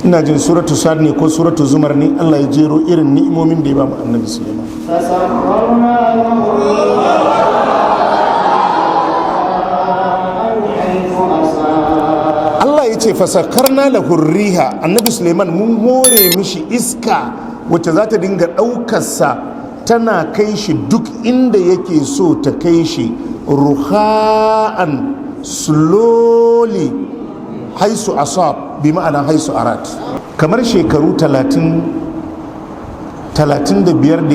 Ina jin Suratu Sad ne ko Suratu Zumar ne, Allah ya jero irin ni'imomin da ya ba mu Annabi Suleiman. فسخرنا له الريح حيث أصاب. Allah ya ce فسخرنا له الريح. Annabi Suleiman mun hore mishi iska wacce za ta dinga ɗaukarsa tana kai shi duk inda yake so ta kai shi, رخاء, slowly, حيث أصاب, بمعنى حيث أراد. Kamar shekaru 35 da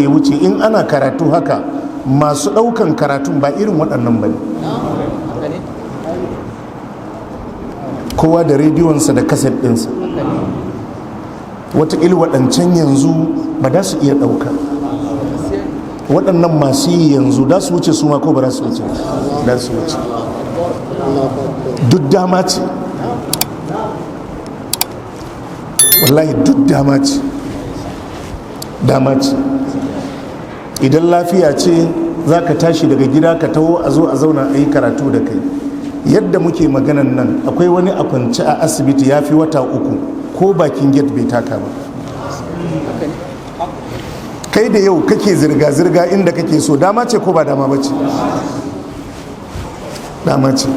ya wuce, in ana karatu haka, masu ɗaukan karatun ba irin waɗannan ba ne. Kowa da rediyonsa da kaset ɗinsa. Wataƙila waɗancan yanzu ba da su iya ɗauka. Waɗannan masu yi yanzu da su wuce su ma, ko ba za su wuce? Da su wuce. Duk dama ce, wallahi duk dama ce, dama ce. Idan lafiya ce, za ka tashi daga gida ka taho, a zo a zauna a yi karatu da kai yadda muke maganan nan. Akwai wani a kwance a asibiti ya fi wata 3, ko bakin gate bai taka ba. Kai da yau kake zirga-zirga inda kake so, dama ce ko ba dama ba ce? Dama ce.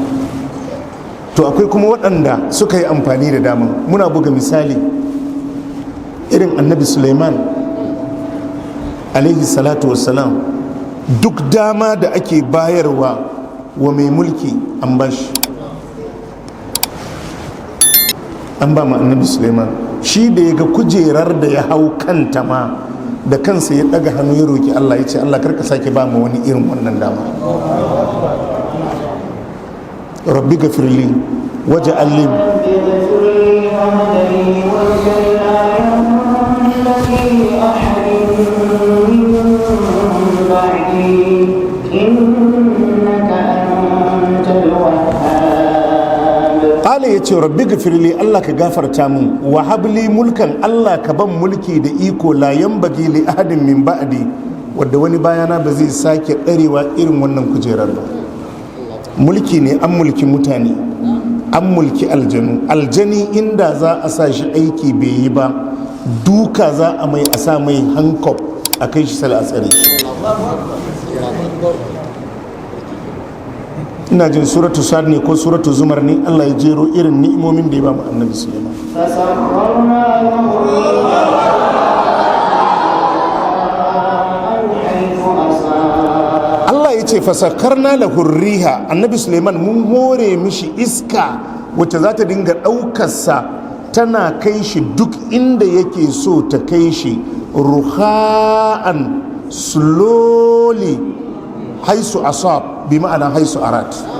To akwai kuma waɗanda suka yi amfani da dama. Muna buga misali irin Annabi Suleiman عليه الصلاة والسلام. Duk dama da ake bayarwa wa mai mulki an bashi, an ba ma Annabi Suleiman. Shi da ya ga kujerar da ya hau kanta ma, da kansa ya daga hannu ya roki Allah, ya ce, "Allah, karka sake ba ma wani irin wannan dama. رب اغفر لي واجعل لي." رب اغفر لي وهب لي ملكا لا ينبغي لأحد من بعدي إنك أنت الوهاب. قال, ya ce, رب اغفر لي, Allah ka gafarta mun, وهب لي ملكا, Allah ka ban mulki da iko, لا ينبغي لأحد من بعدي, wadda wani bayana ba zai sake ɗarewa irin wannan kujerar ba. Mulki ne, an mulki mutane, an mulki aljanu. Aljani inda za a sa shi aiki bai yi ba, duka za a mai, a sa mai handcuff, a kai shi cell a tsare shi. Ina jin Suratu Sad ne ko Suratu Zumar ne, Allah ya jero irin ni'imomin da ya ba mu Annabi Suleiman. فسخرنا له الريح حيث أصاب. Allah ya ce فسخرنا له الريح. Annabi Suleiman mun hore mishi iska wacce za ta dinga ɗaukarsa tana kai shi duk inda yake so ta kai shi, رخاء, slowly, حيث أصاب, بمعنى حيث أراد.